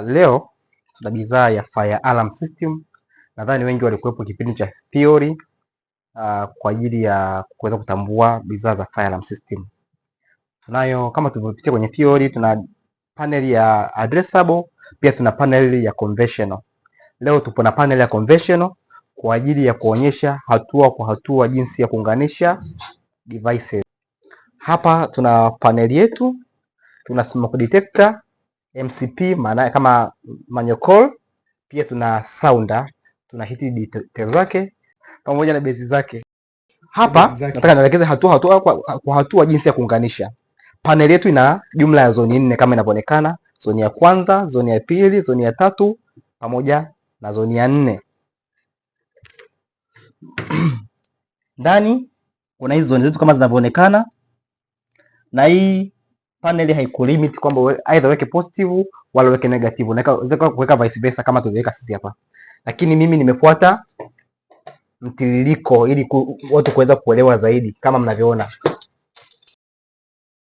Leo tuna bidhaa ya fire alarm system. Nadhani wengi walikuwepo kipindi cha theory kwa ajili ya kuweza kutambua bidhaa za fire alarm system. Tunayo kama tulivyopitia kwenye theory, tuna panel ya addressable, pia tuna panel ya conventional. Leo tupo na panel ya conventional kwa ajili ya kuonyesha hatua kwa hatua jinsi ya kuunganisha devices. Hapa tuna panel yetu, tuna smoke detector, MCP maana kama manual call, pia tuna sounder, tuna heat detector zake pamoja na base zake. Hapa Base zake. Nataka nielekeze hatua hatua kwa hatua jinsi ya kuunganisha. Panel yetu ina jumla ya zoni nne kama inavyoonekana: zoni ya kwanza, zoni ya pili, zoni ya tatu pamoja na zoni ya nne. Ndani kuna hizi zoni zetu kama zinavyoonekana, na hii panel haikulimit kwamba either weke positive wala weke negative, unaweza kuweka vice versa kama tuliweka sisi hapa, lakini mimi nimefuata mtiririko ili watu kuweza kuelewa zaidi kama mnavyoona.